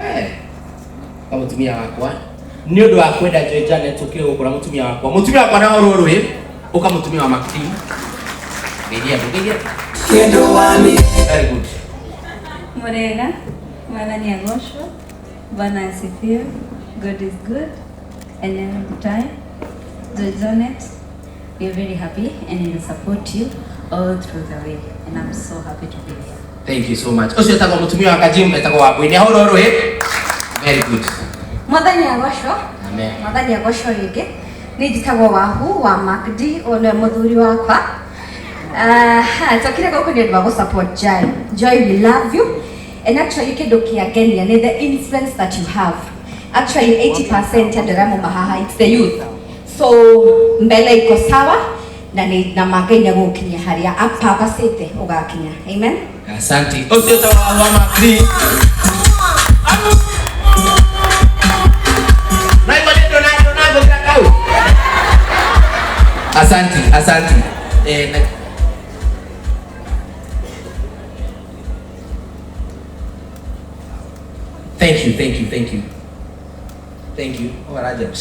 Eh, kwa mutumia wakwa nĩ ũndũ wa kwenda Joy Janet ũkĩrĩ gũkũ na mũtumia wakwa, mũtumia wakwa na ũrũ rũĩ ũka mũtumia wa Maxine. Geithia andũ, geithia. Very good. Murega, Mwathani agocwo, Bwana asifiwe. God is good and every time. Joy Janet, we are very happy and we will support you all through the way, and I'm so happy to be here. Thank you so much. Ũcio etagwo mũtumia wa Kajim, etagwo Wambui. Nĩ ahũra rũĩ. Very good. Mwathani agocwo. Amen. Mwathani agocwo rĩngĩ. Nĩ njĩtagwo Wahu wa Macd, ũyũ nĩwe mũthuri wakwa. Ah, tũkire gũkũ nĩ ũndũ wa gũ support Joy. Joy, we love you. And actually kĩndũ kĩangenia nĩ the influence that you have. Actually 80% ya andũ arĩa mauma haha, it's the youth. So mbele iko sawa na nĩ na ma Ngai nĩ agũgũkinyia harĩa apapacĩte ũgakinya. Amen. Asante. Ũcio etagwo Wahu wa Macd. Na iko nĩ ndũnangũkĩra kau. Asante, asante. Eh, na Thank you, thank you, thank you. Thank you. Oh, Raja.